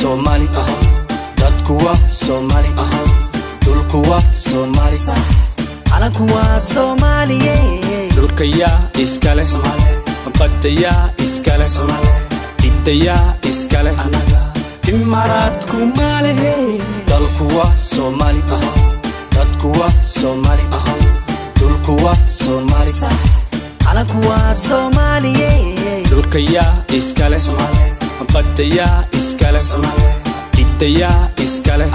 Soomaali, dadku waa Soomaali, dhulku waa Soomaali, calanku waa Soomaaliye. Dhulka yaa iskale? Badda yaa iskale? Cidda yaa iskale? Imaaraadku malehe. Dalku waa Soomaali, dadku waa Soomaali, dhulku waa Soomaali, calanku waa Soomaaliye. Dhulka yaa iskale? Badda yaa iskale? Cidda yaa iskale?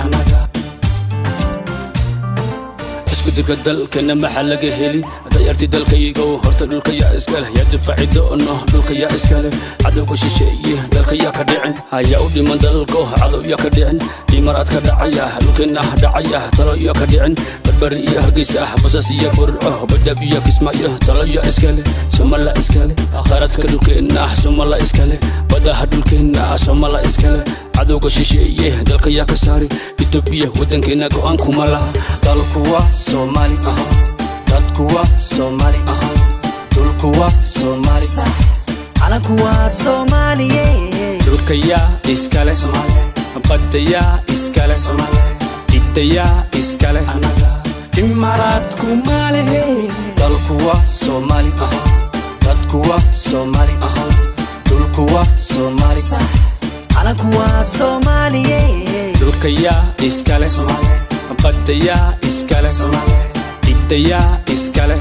Isku dirka dalkana maxaa laga heli? Dayarti dalkaygow, horta dhulka yaa iskale? Yaa difaaci doono dhulka? Yaa iskale? Cadowga shisheeye dalka yaa ka dhicin? Hayaa u dhiman dalko? Cadow yaa ka dhicin? Imaaraad ka dhacaya, dhulkeenna dhacaya, talo yaa ka dhicin? Barbari iyo Hargeysa, Basas iyo Burco, Badhab iyo Kismaayo, talo yaa iskale? Somala iskale. Khayraadka dhulkeenna Somala iskale, badaha dhulkeenna Somala iskale. Cadowga shisheeye dalka yaa ka saari? Etoobiya waddankeena go'aan kuma laha. Dalku waa Soomaali, dadku waa Soomaali, dhulku waa Soomaali, calanku waa Soomaaliye. Dhulka yaa iskale? Badda yaa iskale? Cidda yaa iskale? Imaaraadku malehe. Dalku waa Soomaali, dadku waa Soomaali, dhulku waa Soomaali, calanku waa Soomaaliye. Dhulka yaa iskale? Badda yaa iskale? Cidda yaa iskale?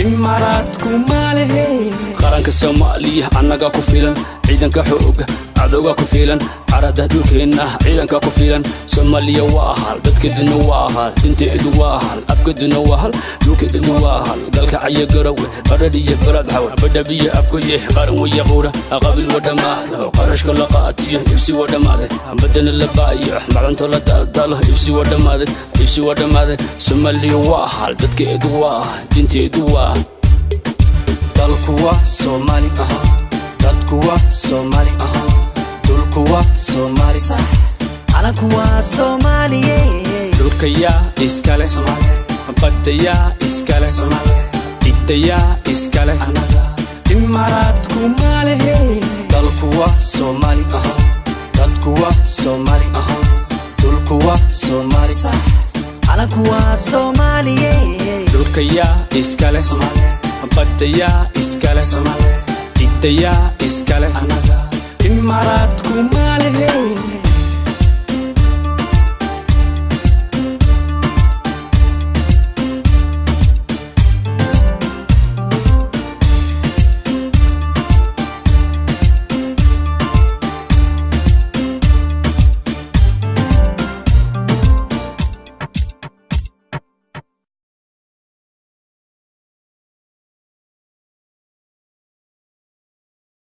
Imaaraadku malehe. Qaranka Soomaaliya annaga ku filan, ciidanka xooga cadowga ku filan, carada dhulkeenna ciidanka ku filan. Soomaaliya waa hal, dadkeeduna waa hal, dinteedu waa hal, afkeeduna waa hal, dhulkeeduna waa hal. Galkacyo, Garowe, Badhadh iyo Baladxaw, Badhab iyo Afgoye, qaran waya quura. Qabil wa dhammaado, qarashka la qaatiyo, ibsi wa dhammaaday, badana la baayo, macdanto la daaldalo, ibsi wa dhammaaday, ibsi wa dhammaaday. Soomaaliya waa hal, dadkeedu waa hal, dinteedu waa. Dalku waa Soomaali, dadku waa Soomaali, dhulku waa Soomaali, calanku waa Soomaaliye. Dhulka yaa iskale? Badda yaa iskale? Cidda yaa iskale? Imaaraadku malehe. Dalku waa Soomaali, dadku waa Soomaali, dhulku waa Soomaali, calanku waa Soomaaliye. Dhulka yaa iskale? Badda yaa iskale? Cidda yaa iskale? Imaaraadku malehe.